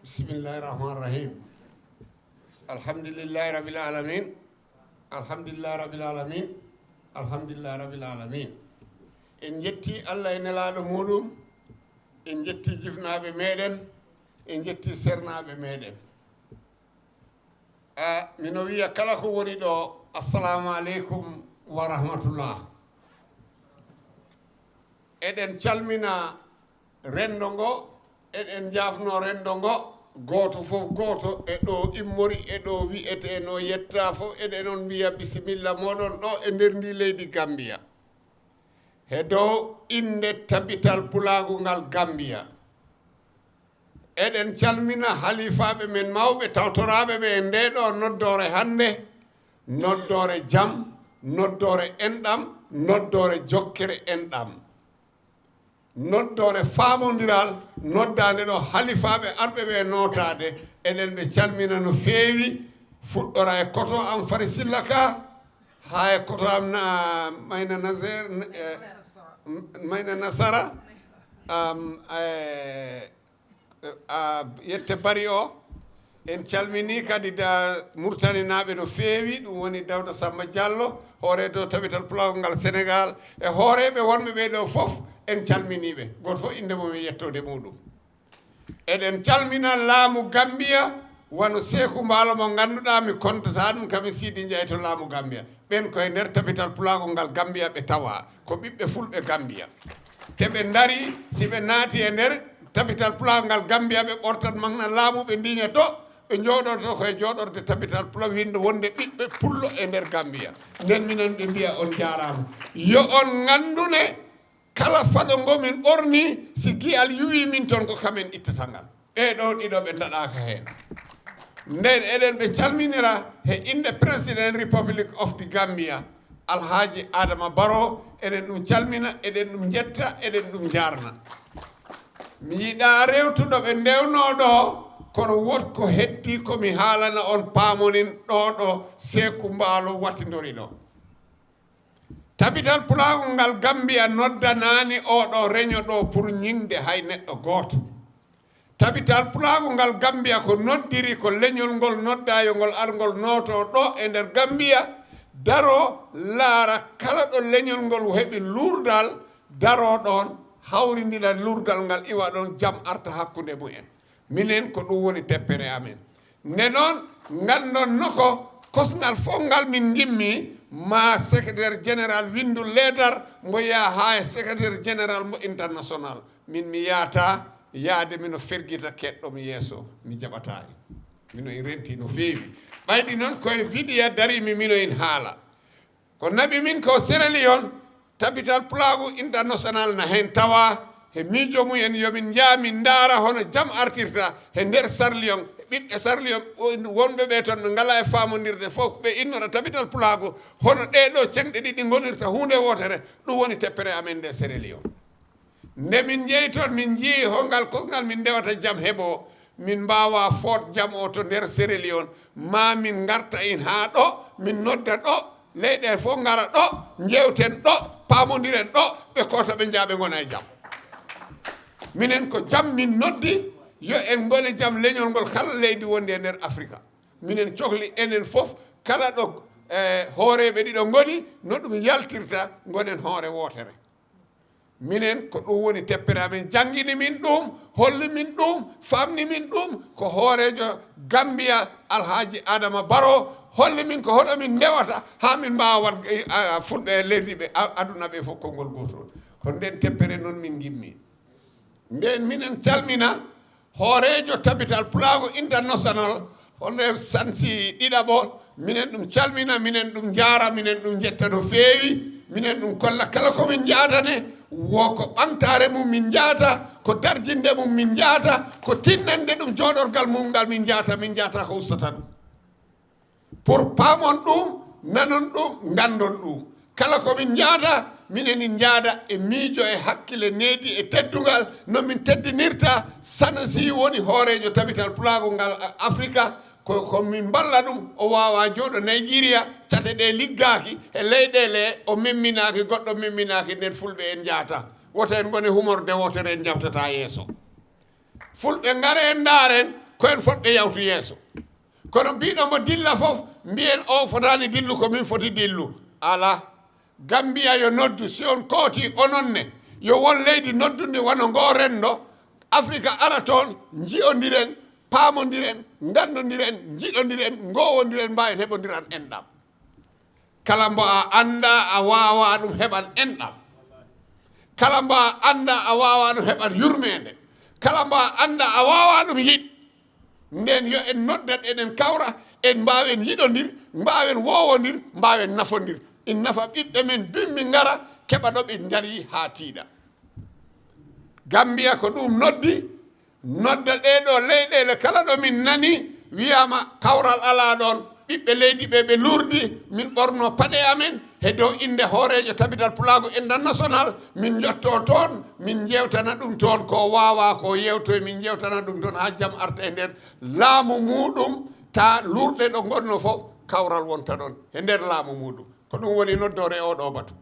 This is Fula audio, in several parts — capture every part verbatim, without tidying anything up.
Bismillahi rahmani rahim. Alhamdulillahi rabbil alamin. Alhamdulillahi rabbil alamin. Alhamdulillahi rabbil alamin. En njetti Allah e nelaaɗo muɗum. En njetti jifnaaɓe meɗen. En njetti sernaaɓe meɗen. A, mino wiya kala ko woni ɗo, assalamu aleykum wa rahmatullah. Eɗen calmina renndo ngo, eɗen njaafno renndo ngo, gooto fof gooto e ɗo immori, e ɗo wiyetee no yetta fof, eɗen on mbiya bisimilla moɗon ɗo e nder ndi leydi Gambiya. He dow innde Tabital Pulaagu ngal Gambiya. Eɗen calmina haliifaaɓe men mawɓe tawtoraaɓe ɓe e ndee ɗo noddoore hannde, noddoore jam, noddoore enɗam, noddoore jokkere enɗam. Noddoore faamondiral, noddaande ɗo halifaaɓe arɓe ɓe nootaade, eɗen ɓe calmina no feewi, fuɗɗora e koto am Fari Silla ka, haa e koto am na Mayna Naser, eh, Mayna Nasara, am, eh, a yette bari o. En calmini kadi da Murtaninaaɓe no feewi, ɗum woni Dawda Samba Diallo, hooreejo Tabital Pulaagu ngal Senegal, e hooreeɓe wonɓe ɓee ɗo fof, en calminiiɓe. Gooto fof innde mum e yettoode muɗum. Eɗen calmina laamu Gambiya, wano Seeku Mbaalo mo ngannduɗaa mi kontataa ɗum, kam e Siidi Njaay to laamu Gambiya. Ɓen koye nder Tabital Pulaagu ngal Gambiya ɓe tawa, ko ɓiɓɓe fulɓe Gambiya. Te ɓe ndari, si ɓe naati e nder Tabital Pulaagu ngal Gambiya, ɓe ɓortat makna laamu, ɓe ndiña to, ɓe njooɗoto koye jooɗorde Tabital Pula, winnde wonde ɓiɓɓe pullo e nder Gambiya. Nden minen ɓe mbiya on jaaraama. Yo on nganndu ne, kala faɗo ngo min ɓorni, si giyal yuwi min ton, ko kamen ittata ngal. Ɓee ɗo ɗiɗo ɓe ndaɗaaka heen. Nden eɗen ɓe calminira he innde President Republic of the Gambia, Alhaji Adama Barrow, eɗen ɗum calmina, eɗen ɗum njetta, eɗen ɗum njaarna. Mi yiɗaa rewtuɗo ɓe ndewnoo ɗo, kono wot ko heddi ko mi haalana on paamonin ɗo ɗo Seeku Mbaalo watindori ɗo. Tabital Pulaagu ngal Gambiya noddanaani oo ɗo reño ɗo pour ñiŋde hay neɗɗo gooto. Tabital Pulaagu ngal Gambiya ko noddiri ko leñol ngol noddaayongol arngol nootoo ɗo e nder Gambiya, daroo laara kala ɗo leñol ngol heɓi luurdal, daroo ɗoon, hawrindira luurdal ngal iwa ɗoon, jam arta hakkunde mumen. Minen ko ɗum woni teppere amen. Nde noon, nganndon no ko kosngal fof ngal min ngimmi, ma secrétaire général winndu leetar mbo yaha haa e secrétaire général mbo international. Min mi yaata yaade mino fergita keɗɗo mi yeeso, mi jaɓataa en. Mino en renti no feewi. Ɓaydi noon koye Vidiya darimi mino en haala. Ko naɓi min ko Sierra Leone, Tabital Pulaagu International na heen tawa, he miijo mumen yo min njah min ndaara hono jam artirta he nder Sierra Leone, e ɓiɓɓe Sierra Leone wonɓe ɓe toon ɓe ngalaa e faamondirde fof, ɓe innora Tabital Pulaagu, hono ɗee ɗoo ceŋɗe ɗiɗi ngonirta huunde wootere, ɗum woni teppere amen nde Sierra Leone. Nde min njehi toon, min njii hongal kosngal min ndewata jam heɓoo, min mbaawaa foot jam o to nder Sierra Leone, ma min ngarta en haa ɗo, min nodda ɗo, leyɗe fof ngara ɗo, njeewten ɗo, paamondiren ɗo, ɓe koota ɓe njaa ɓe ngona e jam. Minen ko jam min noddi, yo en ngone jam leñol ngol kala leydi wondi e nder Afrika. Minen cohli enen fof, kala ɗo, eh, hooreeɓe ɗiɗo ngoni, no ɗum yaltirta, ngonen hoore wootere. Minen ko ɗum woni teppere amen, janngini min ɗum, holli min ɗum, famni min ɗum, ko hooreejo Gambiya Alhaji Adama Barrow holli min ko hoɗo min ndewata haa min mbaawa waɗ, eh, ah, fulɓe e leydi ɓe, a-, aduna ɓe fof konngol gootol. Ko nden teppere noon min ngimmi. Nden minen calmina hooreejo Tabital Pulaagu International, hono e sansi ɗiɗaɓo, minen ɗum calmina, minen ɗum njaara, minen ɗum njetta no feewi, minen ɗum kolla kala ko min njaatane, wo ko ɓamtaare mum min njaata, ko darjinde mum min njaata, ko tinnande ɗum jooɗorgal mum ngal min njaata, min njaata ko ustata ɗum. Pour paamon ɗum, nanon ɗum, nganndon ɗum. Kala ko min njaada, minen min njaada e miijo, e hakkille needi, e teddungal, no min teddinirta Sanusi woni hooreejo Tabital Pulaagu ngal, a-, Afrika, ko, ko min mballa ɗum, o waawa jooɗo Nigeria, cate ɗe liggaaki, e leyɗeele o memminaaki, goɗɗo memminaaki, nden fulɓe en njaata. Woto en ngone humorde wootere en njawtata yeeso. Fulɓe ngare en ndaaren, Ko en fotɓe yawtu yeeso. Kono mbiɗo mo dilla fof, mbiyen o fotaani dillu, ko min foti dillu. Alaa. Gambiya yo noddu, si on kooti onon ne, yo won leydi noddundi wano ngoo renndo, Afrika ara toon, nji'ondiren, paamondiren, nganndondiren, njiɗondiren, ngoowondiren, mbaawen heɓondiran enɗam. Kala mbo a annda a waawaa ɗum heɓan enɗam. Kala mbo a annda a waawaa ɗum heɓan yurmeende. Kala mbo a annda a waawaa ɗum yiɗ. Nden yo en noddat, eɗen kawra, en mbaawen yiɗondir, mbaawen woowondir, mbaawen nafondir. In nafa ɓiɓɓe men bimmi ngara, keɓa ɗo ɓe njari haa tiiɗa. Gambiya ko ɗum noddi, nodda ɗee ɗoo leyɗeele kala ɗo min nani wiyaama kawral alaa ɗoon, ɓiɓɓe leydi ɓe ɓe luurdi, min ɓorno paɗe amen he dow innde hooreejo Tabital Pulaagu International, min njottoo toon, min njeewtana ɗum toon ko waawaa ko yeewtoy, min njeewtana ɗum toon haa jam arta e nder laamu muuɗum, taa luurɗe ɗo ngonno fof kawral wonta ɗoon he nder laamu muuɗum. Ko ɗum woni noddoore e oo ɗoo batu.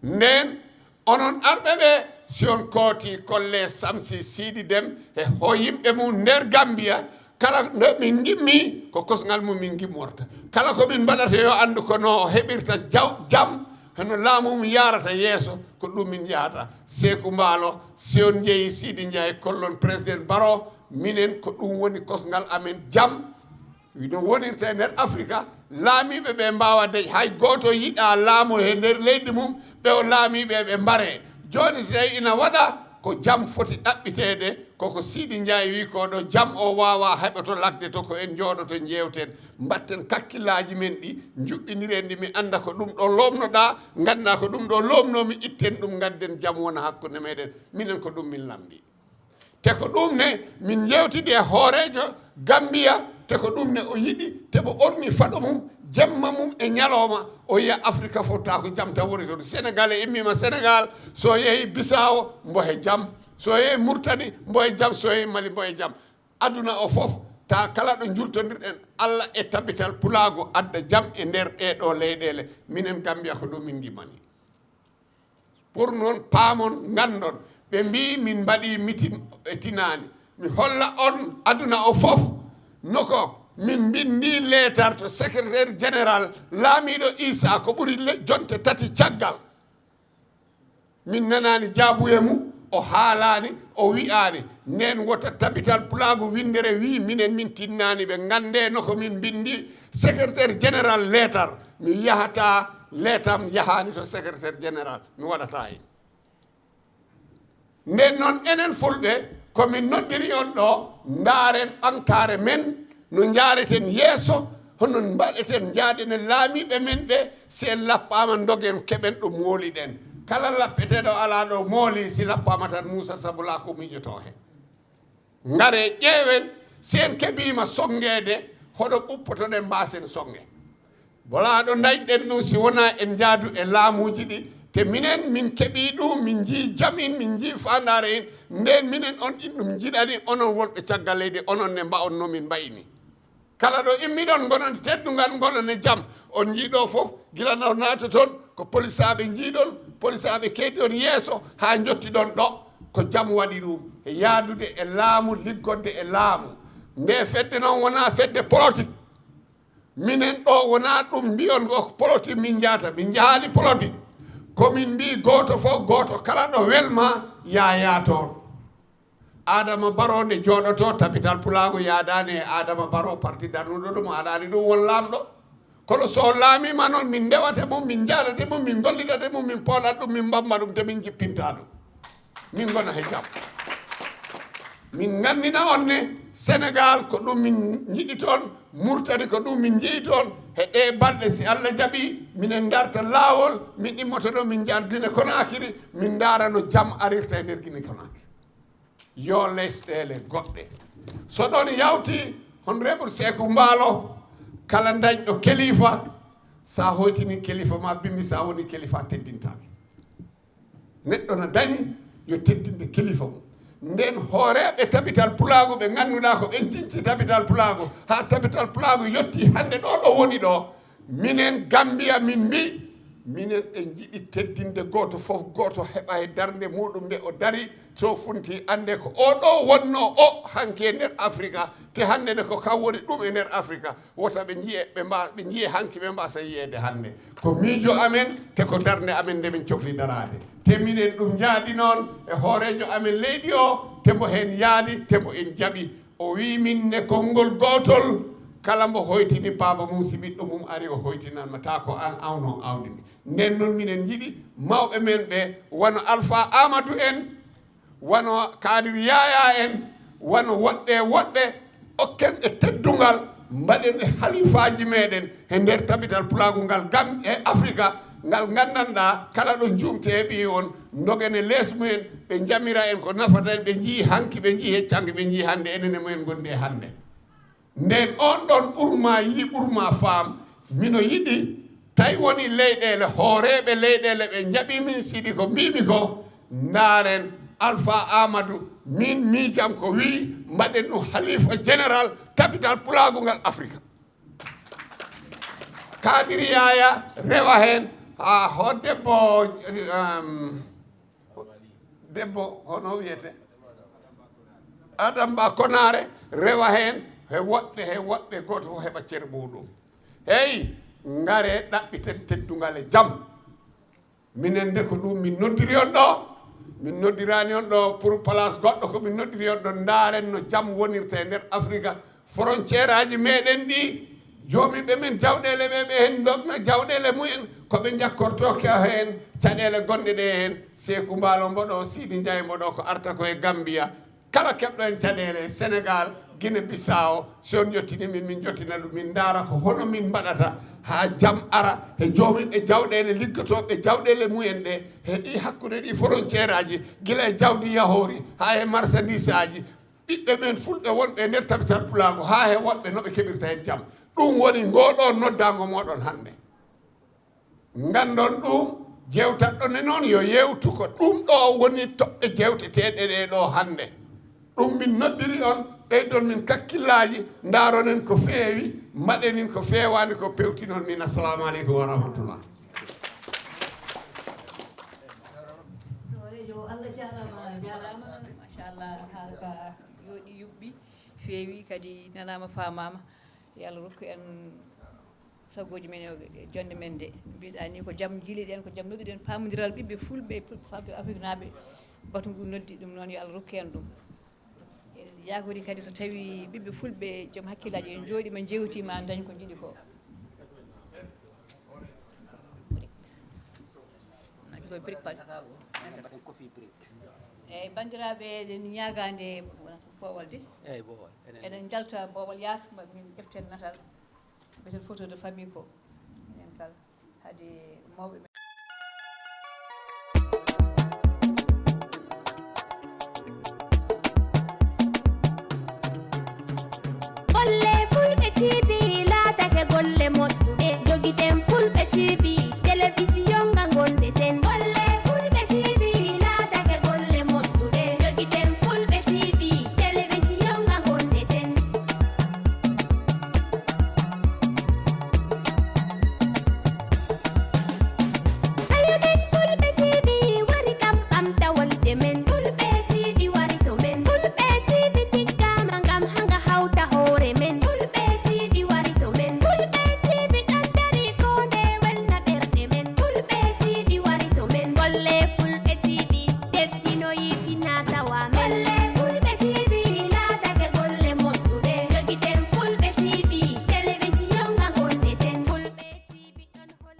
Ndeen, onon arɓe ɓe, si on kooti, kolle Samsi Siidi Dem e ho yimɓe mum nder Gambiya, kala nde min ngimmi, ko kosngal mum min ngimworta. Kala ko min mbaɗata, yo anndu ko no o heɓirta jaw-, jam, hono laamu mum yaarata yeeso, ko ɗum min njahata. Seeku Mbaalo, si on njehi Siidi Njaay, kollon Président Baro, minen ko ɗum woni kosngal amen, jam. No wonirta e nder Afrika, laamiiɓe ɓe mbaawa dañ. Hay gooto yiɗaa laamu he nder leydi mum, ɓe o laamiiɓe ɓe mbaree. Jooni, si tawi ina waɗa, ko jam foti ɗaɓɓiteede, koko Siidi Njaay wi ko ɗo, jam o waawaa heɓoto lakde to, ko en njooɗoto njeewten, mbaɗten kakkillaaji men ɗi, njuɓɓiniren ɗi, mi annda ko ɗum ɗo lomnoɗaa, nganndaa ko ɗum ɗo lomnoomi, itten ɗum, ngadden jam wona hakkunde meɗen, minen ko ɗum min lamndii. Te ko ɗum ne min njeewtidi e hooreejo Gambiya, te ko ɗum ne o yiɗi, te mo ɓorni faɗo mum, jemma mum e ñalooma, o yiya Afrika fof taa ko jam tan woni toon. Senegal e immiima Senegal, so yehi Bisaawo, mbo he jam, so yehi Murtani, mbo he jam, so yehi Mali, mbo he jam. Aduna o fof, taa kala ɗo njultondirɗen, Allah e Tabital Pulaagu adda jam e nder ɗee ɗoo leyɗeele. Minen Gambiya ko ɗum min ngimani. Pour noon paamon, nganndon, ɓe mbii min mbaɗii mitin e tinaani. Mi holla on aduna o fof no ko min mbinndii leetar to secrétaire général laamiiɗo Issa ko ɓuri le-, jonte tati caggal. Min nanaani jaabuye mum, o haalaani, o wiyaani. Ndeen wota Tabital Pulaagu winndere wii minen min tinnaani ɓe. Nganndee no ko min mbinndi secrétaire général leetar. Mi yahataa, leetam yahaani to secrétaire général. Mi waɗataa heen. Nden noon, enen Fulɓe, ko min noddiri on ɗo, ndaaren ɓamtaare men, no njaareten yeeso, hono mbaɗeten, njaaden e laamiiɓe men ɓe, si en lappaama, ndogen, keɓen ɗo mooliɗen. Kala lappeteeɗo alaa ɗo mooli, si lappaama tan, muusat, sabu laaku miijotoo heen. Ngaree, ƴeewen, si en keɓiima sonngeede, hoɗo ɓuppotoɗen, mbaasen sonnge. Bolaa ɗo ndañɗen ɗum si wonaa en njaadu e laamuuji ɗi, te minen min keɓii ɗum, min njii jam in, min njii faandaare in, nden minen on in ɗum njiɗani, onon wonɓe caggal leydi, onon ne mba'on no min mba'i ni. Kala ɗo immiɗon, ngonon teddungal, ngonon e jam. On njii ɗo fof, gila no naatoton, ko polisaaɓe njiiɗon, polisaaɓe keediɗon yeeso, haa njottiɗon ɗo. Ko jam waɗi ɗum, e yaadude e laamu, liggodde e laamu. Nde fedde noon wonaa fedde politique. Minen ɗo wonaa ɗum mbiyon ko politique min njahata, min njahaali politique. Ko min mbii gooto fof gooto, kala ɗo welma, yaa yaa toon. Adama Baro nde jooɗotoo, Tabital Pulaagu yaadaani e Adama Baro, parti darnuɗo ɗum, haɗaani ɗum won laamɗo. Kono so o laamiima noon, min ndewate mum, min njaadate mum, min ngollidate mum, min pooɗat ɗum, min mbamma ɗum, te min jippinta ɗum. Min ngona he jam. Min nganndina on ne, Senegal ko ɗum min njiɗi toon, Murtani ko ɗum min njeyi toon. He ɗee balɗe, si Allah jaɓi, minen ndarta laawol, min immoto ɗo, min njaha Gine Konakiri, min ndaara no jam arirta e nder Gine Konakiri. Yo lesɗeele goɗɗe. So ɗon yawti, Honorable Seeku Mbaalo, kala dañɗo kelifa, sa hoytini kelifa ma bimmi, sa woni kelifa, teddintaake. Neɗɗo na dañi yo teddinde kelifa mum. Nden hooreeɓe Tabital Pulaagu ɓe ngannduɗaa ko ɓen cinci Tabital Pulaagu, haa Tabital Pulaagu yotti hannde ɗo, ɗo woni ɗo, minen Gambiya min mbii, Minen en njiɗi teddinde gooto fof, gooto heɓa e darnde muɗum nde o dari, so funti annde ko o ɗo wonno o hanki e nder Afrika, te hannde ne ko kam woni ɗum e nder Afrika. Wota ɓe njiye, ɓe mba-, ɓe njiye hanki, ɓe mbasa yiyeede hannde. Ko miijo amen, te ko darnde amen nde min cokli daraade. Te minen ɗum njaadi noon e hooreejo amen leydi o, te mbo heen yaadi, te mbo en jaɓi. O wii min ne konngol gootol, kala mbo hoytini baaba mum, si ɓiɗɗo mum ari, o hoytinan ma, taa ko aan awno awdi ndi. Nden noon minen njiɗi mawɓe men ɓe, wano Alpha Amadou en, wano Kadir Yaya en, wano woɗɓe e woɗɓe, okken e teddungal, mbaɗen e halifaaji meɗen he nder tabital pulaagu ngal gam e Afrika, ngal nganndanɗaa kala ɗo njuumte heɓi on, ndogen e lees mumen, ɓe njamira en ko nafata en, ɓe njii hanki, ɓe njii heccanki, ɓe njii hannde, enen e mumen ngondi e hannde. Nden on ɗon ɓurma yii, ɓurma faam. Mino yiɗi, tawi woni leyɗeele, hooreeɓe leyɗeele ɓe njaɓi min, siɗi ko mbiimi ko, ndaaren Alpha Amadou, min miijam ko wii, mbaɗen ɗum halifa général capital pulaagu ngal Afrika. Kadir Yaya rewa heen, haa ho debbo, um, debbo, hono wiyete? Adam Ba Konare rewa heen, he woɗɓe, he woɗɓe, gooto fof heɓa cere muɗum. Hey, ngare ɗaɓɓiten teddungal e jam. Minen de ko ɗum min noddiri on ɗo. Min noddirani on ɗo pour place goɗɗo, ko min noddiri on ɗo. Ndaaren no jam wonirta e nder Afrika. Frontière aji meɗen ɗi, joomiɓe men jawɗeele ɓe, ɓe hen dogna jawɗeele mumen, ko ɓe jakkorto ka heen caɗeele gonɗe ɗe heen. Seeku Mbaalo mboɗo, Siidi Njaay mboɗo, ko arta ko e Gambia. Kala keɓɗo en caɗeele Sénégal, Guinée Bissau, si on jottini min, min jottina ɗum, min ndaara ko hono min mbaɗata haa jam ara he joomiɓe jawɗeele, liggotooɓe jawɗeele mumen ɗe, he ɗi hakkunde ɗi frontière aji, gila e jawdi yahoori haa e marchandise aji, ɓiɓɓe men fulɓe wonɓe e nder tabital pulaagu haa he woɗɓe no ɓe keɓirta heen jam. Ɗum woni ngoo ɗoo noddaango mooɗon hannde. Nganndon ɗum, jeewtatɗon e noon yo yeewtu ko ɗum ɗo woni toɓɓe jeewteteeɗe ɗe ɗo hannde. Ɗum min noddiri on, ɓeydon min kakkillaaji, ndaaronen ko feewi, mbaɗenin ko feewaani ko pewtinon min. Assalamu aleykum wa rahmatullah. Hooreejo, Allah jaaraama, a jaaraama. Machallah, haala ka yooɗi, yuɓɓi, feewi, kadi nanaama, faamaama. Yo Allah rokku en saggooji men e jonde men nde. Mbiɗa ni ko jam njiileɗen, ko jam nodduɗen, paamondiral ɓiɓɓe fulɓe, pul-, falɓe afriknaaɓe. Batu ngu noddi ɗum noon, yo Allah rokku en ɗum. En yaakori kadi so tawi ɓiɓɓe fulɓe joom hakkillaaji en njooɗiima, njeewtiima, dañ ko njiɗi ko. Naɓi koye brique pal. Mbaɗen coffee break. Eyyi, banndiraaɓe, eɗen ñaagaande boowal de. Eyyi, boowal. Enen eɗen njalta boowal yaas, ma min ƴeften natal. Mbiyeten photo de famille ko. Enen kala. Hade mawɓe